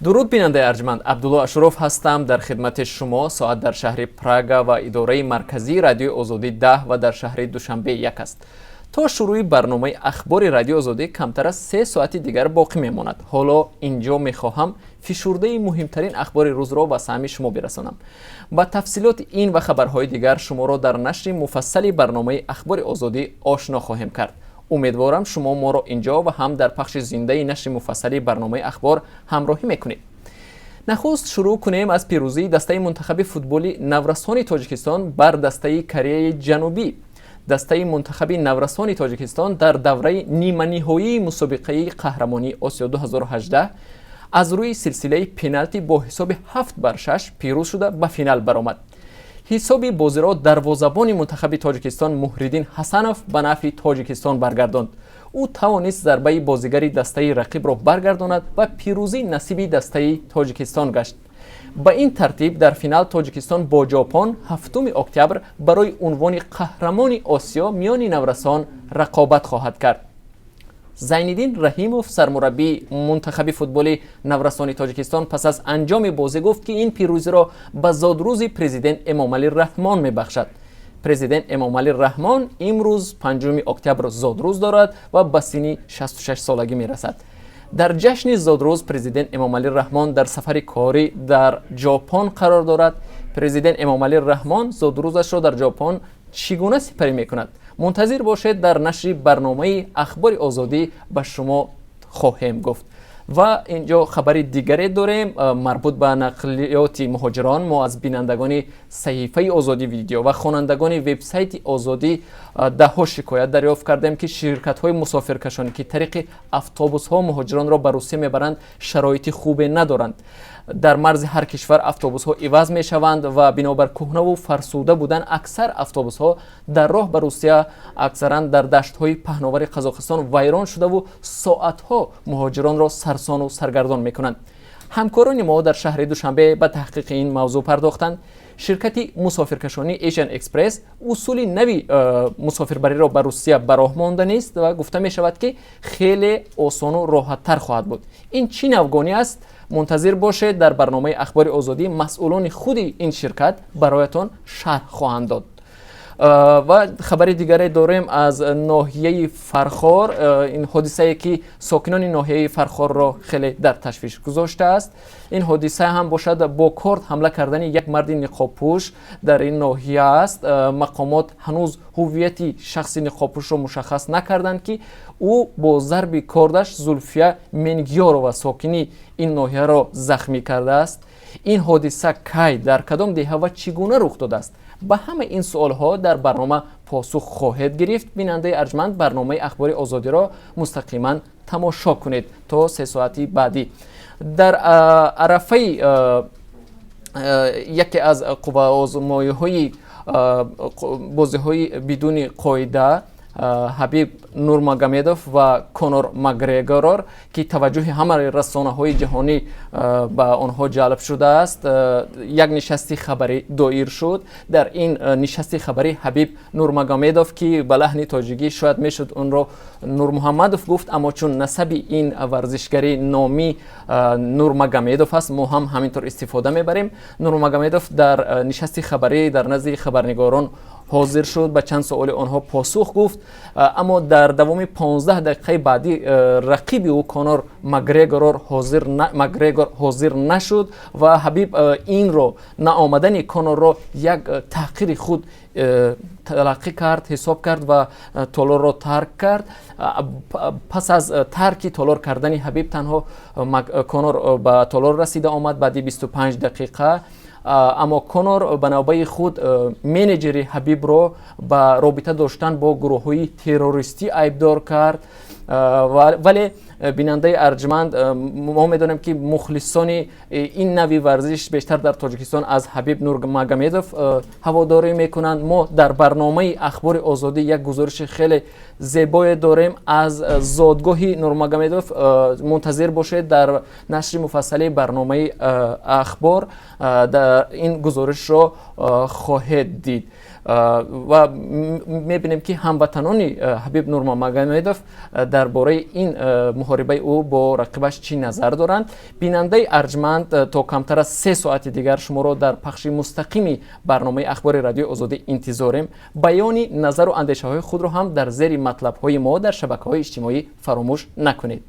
Дуруд, бинандаи арҷманд! Абдулло Ашуров ҳастам дар хидмати шумо. Соат дар шаҳри Прага ва идораи марказии Радиои Озодӣ 10 ва дар шаҳри Душанбе 1 аст. То шурӯи барномаи Ахбори Радиои Озодӣ камтар аз 3 соати дигар боқӣ мемонад. Ҳоло инҷо мехоҳам фишурдаи муҳимтарин ахбори рӯзро ба самъи шумо бирасонам. Ба тафсилоти ин ва хабарҳои дигар шуморо дар нашри муфассали барномаи Ахбори Озодӣ ошно хоҳем кард. Умедворам, шумо моро инҷо ва ҳам дар пахши зиндаи нашри муфассали барномаи Ахбор ҳамроҳӣ мекунед. Нахуст шурӯъ кунем аз пирӯзии дастаи мунтахаби футболи наврасони Тоҷикистон бар дастаи Кореяи Ҷанубӣ. Дастаи мунтахаби наврасони Тоҷикистон дар давраи ниманиҳоии мусобиқаи қаҳрамонии Осиё 2018 аз рӯи силсилаи пеналти бо ҳисоби 7 бар 6 пирӯз шуда, ба финал баромад. Ҳисоби бозиро дарвозабони мунтахаби Тоҷикистон Муҳриддин Ҳасанов ба нафъи Тоҷикистон баргардонд. Ӯ тавонист зарбаи бозигари дастаи рақибро баргардонад ва пирӯзӣ насиби дастаи Тоҷикистон гашт. Ба ин тартиб дар финал Тоҷикистон бо Ҷопон 7 октябр барои унвони қаҳрамони Осиё миёни наврасон рақобат хоҳад кард. Зайниддин Раҳимов, сармураббии мунтахаби футболи наврасони Тоҷикистон, пас аз анҷоми бозӣ гуфт, ки ин пирӯзиро ба зодрӯзи президент Эмомалӣ Раҳмон мебахшад. Президент Эмомалӣ Раҳмон имрӯз, 5 октябр, зодрӯз дорад ва ба синни 66 солагӣ мерасад. Дар ҷашни зодрӯз президент Эмомалӣ Раҳмон дар сафари корӣ дар Ҷопон қарор дорад. Президент Эмомалӣ Раҳмон зодрӯзашро дар Ҷопон чӣ гуна сипарӣ мекунад? Мунтазир бошед, дар нашри барномаи Ахбори Озодӣ ба шумо хоҳем гуфт. Ва инҷо хабари дигаре дорем, марбут ба нақлиёти муҳоҷирон. Мо аз бинандагони саҳифаи Озодӣ Видео ва хонандагони вебсайти Озодӣ даҳҳо шикоят дарёфт кардем, ки ширкатҳои мусофиркашонӣ, ки тариқи автобусҳо муҳоҷиронро ба Русия мебаранд, шароити хубе надоранд. Дар марзи ҳар кишвар автобусҳо иваз мешаванд ва бинобар кӯҳнаву фарсуда будан аксар автобусҳо дар роҳ ба Русия, аксаран дар даштҳои паҳновари Қазоқистон вайрон шудаву соатҳо муҳоҷиронро сарсону саргардон мекунанд. Ҳамкорони мо дар шаҳри Душанбе ба таҳқиқи ин мавзӯъ пардохтанд. Ширкати мусофиркашонӣ Asian Express усули нави мусофирбариро ба Русия ба роҳ монданист ва гуфта мешавад, ки хеле осону роҳаттар хоҳад буд. Ин чӣ навгонӣ аст? Мунтазир бошед, дар барномаи Ахбори Озодӣ масъулони худи ин ширкат бароятон шарҳ хоҳанд дод. Ва хабари дигаре дорем аз ноҳияи Фархор. Ин ҳодисае, ки сокинони ноҳияи Фархорро хеле дар ташвиш гузоштааст. Ин ҳодиса ҳам бошад, бо корд ҳамла кардани як марди ниқобпӯш дар ин ноҳия аст. Мақомот ҳанӯз ҳуввияти шахси ниқобпӯшро мушаххас накарданд, ки ӯ бо зарби кордаш Зулфия Менгиёрова, сокини ин ноҳияро, захмӣ кардааст. Ин ҳодиса кай, дар кадом деҳа ва чӣ гуна рух додааст? Ба ҳама ин суолҳо дар барнома посух хоҳед гирифт. Бинандаи арҷманд, барномаи Ахбори Озодиро мустақиман тамошо кунед то 3 соати баъдӣ. Дар арафаи яке аз қувваозмоиҳои бозиҳои бидуни қоида, Ҳабиб Нурмагомедов ва Конор Макгрегор, ки таваҷҷӯҳи ҳамаи расонаҳои ҷаҳонӣ ба онҳо ҷалб шудааст, як нишасти хабарӣ доир шуд. Дар ин нишасти хабарӣ Ҳабиб Нурмагомедов, ки ба лаҳни тоҷикӣ шояд мешуд онро Нурмуҳаммадов гуфт, аммо чун насаби ин варзишгари номӣ Нурмагомедов аст, мо ҳам ҳамин тур истифода мебарем. Нурмагомедов дар нишасти хабарӣ дар назди хабарнигорон ҳозир шуд, ба чанд суоли онҳо посух гуфт, аммо дар давоми 15 дақиқаи баъдӣ рақиби ӯ Конор Макгрегор ҳозир нашуд ва Ҳабиб инро, наомадани Конорро, як таҳқири худ талаққӣ кард, ҳисоб кард ва толорро тарк кард. Пас аз тарки толор кардани Ҳабиб танҳо Конор ба толор расида омад баъди 25 дақиқа. Аммо Конор ба навбаи худ менеҷери Ҳабибро ба робита доштан бо гурӯҳҳои террористӣ айбдор кард. Вале, бинандаи арҷманд, мо медонем, ки мухлисони ин нави варзиш бештар дар Тоҷикистон аз Ҳабиб Нурмагомедов ҳаводорӣ мекунанд. Мо дар барномаи Ахбори Озодӣ як гузориши хеле зебое дорем аз зодгоҳи Нурмагомедов. Мунтазир бошед, дар нашри муфассали барномаи Ахбор ин гузоришро хоҳед дид. Ва мебинем, ки ҳамватанони Ҳабиб Нурмагомедов дар бораи ин муҳорибаи ӯ бо рақибаш чӣ назар доранд. Бинандаи арҷманд, то камтар аз 3 соати дигар шуморо дар пахши мустақими барномаи Ахбори Радиои Озодӣ интизорем. Баёни назару андешаҳои худро ҳам дар зери матлабҳои мо дар шабакаҳои иҷтимоӣ фаромӯш накунед.